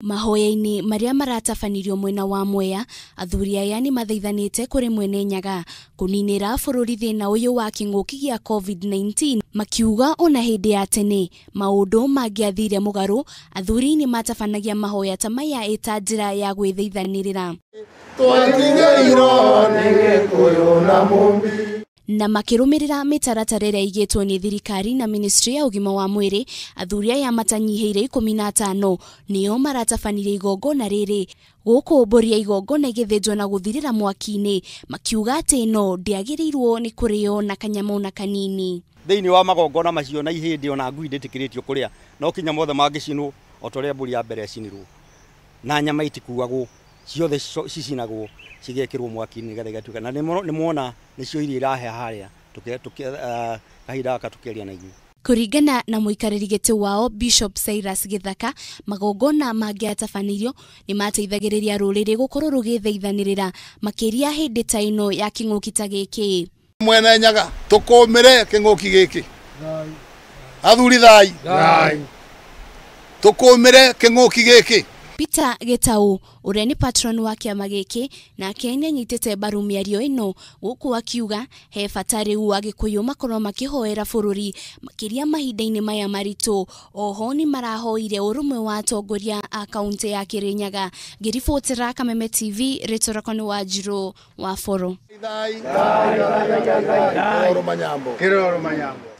Mahoya-inĩ marĩa maratabanirio mwena wa Mwea, athuri aya nĩ mathaithanĩte kũrĩ Mwene Nyaga kũninĩra bũrũri thĩna ũyũ wa kĩng'ũki gĩa COVID-19, makiuga ona hĩndĩ ya tene maũndũ mangĩathire mũgarũ, athuri nĩ matabanagia mahoya ta maya ĩta njĩra ya gwĩthaithanĩrĩra. Twakinyĩirwo nĩ Gĩkũyũ na Mũmbi. Na makĩrũmĩrĩra mĩtaratara ĩrĩa ĩigĩtwo nĩ thirikari na ministry ya ũgima wa mwĩrĩ, athuri aya matanyihĩire 15 nĩo maratabanirie igongona rĩrĩ, gũkũ mbũri ya igongona ĩgĩthĩnjwo na gũthirĩra mwaki-inĩ, makiuga atĩ ĩno ndĩagĩrĩirwo nĩ kũrĩo na kanyamũ na kanini. Thĩinĩ wa magongona macio na ihĩndĩ ona ngui ndĩtĩkĩrĩtio kũrĩa, no kinya mothe mangĩcinwo o ta ũrĩa mbũri ya mbere yacinirwo, na nyama itikuagwo, ciothe cicinagwo cigekĩrwo mwaki-inĩ nĩgetha igatuĩka, na nĩ mwona nĩcio iria irahe harĩa kahinda gaka tũkĩaria na inyuĩ. Kũringana na mũikarĩri gĩtĩ wao Bishop Cyrus Gĩthaka, magongona mangĩatabanĩirio nĩ mateithagĩrĩria rũrĩrĩ gũkorwo rũgĩthaithanĩrĩra makĩria hĩndĩ ta ĩno ya kĩng'ũki ta gĩkĩ. Mwene Nyaga tũkũmĩre kĩng'ũki gĩkĩ. Athuri thai. Tũkũmĩre kĩng'ũki gĩkĩ. Peter Gitau ũrĩa nĩ patron wa kĩama gĩkĩ nake nĩanyitĩte mbaru mĩario ĩno, gũkũ akiuga he bata rĩu Agĩkũyũ makorwo makĩhoera bũrũri makĩria mahinda-inĩ maya maritũ. Oho nĩ marahoire ũrũmwe wa atongoria a kaunti ya Kĩrĩnyaga. Ngĩribotera Kameme TV, rĩtwa rĩakwa nĩ Wanjirũ wa Boro. Kĩroro Manyambo.